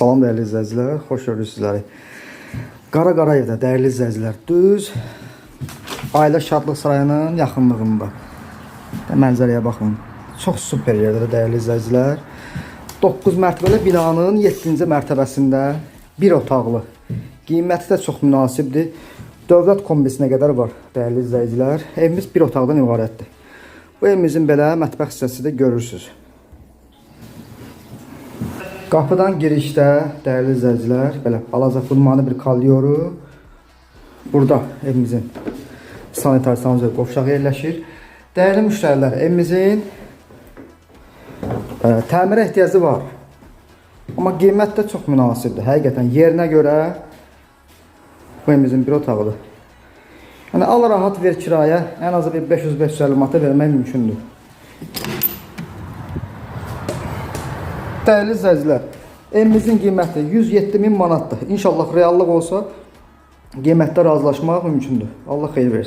Salam dəyərli izləyicilər, xoş gördük sizləri. Qara Qarayevdə dəyərli izləyicilər, düz Ailə Şadlıq Sarayının yaxınlığında. Mənzərəyə baxın. Çox super yerdədir dəyərli izləyicilər. 9 mərtəbəli binanın 7-ci mərtəbəsində bir otaqlı. Qiyməti də çox münasibdir. Dövlət kombisinə qədər var dəyərli izləyicilər. Evimiz bir otaqdan ibarətdir. Bu evimizin belə mətbəx hissəsi də görürsüz. Qapıdan girişdə dəyərli izləyicilər, belə balaca xurmanı bir kalyoru. Burada evimizin sanitar sanuzel qovşağı yerləşir. Dəyərli müştərilər, evimizin təmirə ehtiyacı var. Amma qiymət də çox münasibdir. Həqiqətən yerinə görə bu evimizin bir otağıdır. Yəni al rahat ver kirayə, ən azı bir 500-550 manata vermək mümkündür. Dəyərli izləyicilər, evimizin qiyməti 107 min manatdır. İnşallah reallıq olsa qiymətdə razılaşmaq mümkündür. Allah xeyir versin.